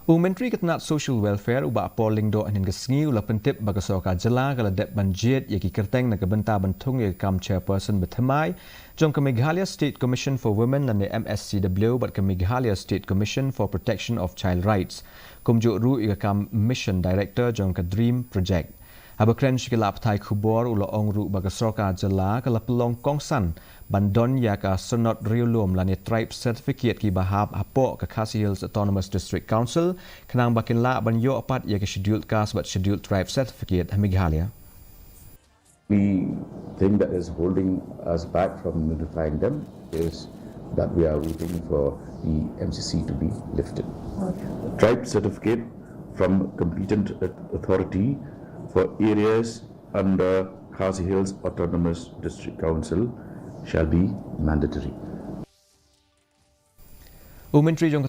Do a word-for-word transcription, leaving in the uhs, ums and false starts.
U Myntri ka tnat Social Welfare, u Bah Paul Lyngdoh, hynnin ka sngi u la pyntip ba ka sorkar jylla ka la dep ban jied ïa ki kyrteng na ka bynta ban thung ïa ka kam chairperson bathymmai jong ka Meghalaya State Commission for Women lane M S C W bad ka Meghalaya State Commission for Protection of Child Rights, kumjuh ruh ïa ka kam Mission Director jong ka DREAM Project. Haba kren sha ki lad pathai khubor, u la ong ruh ba ka sorkar jylla ka la pynlong kongsan ban don ïa ka Synod Riewlum lane Tribe Certificate kiba hap hapoh ka Khasi Hills Autonomous District Council, khnang ba kin lah ban ïoh pat ïa ka Scheduled Caste bad Scheduled Tribe Certificate ha Meghalaya. The thing that is holding us back from notifying them is that we are waiting for the M C C to be lifted. Tribe certificate from competent authority for areas under Khasi Hills Autonomous District Council shall be mandatory. U Myntri jong ka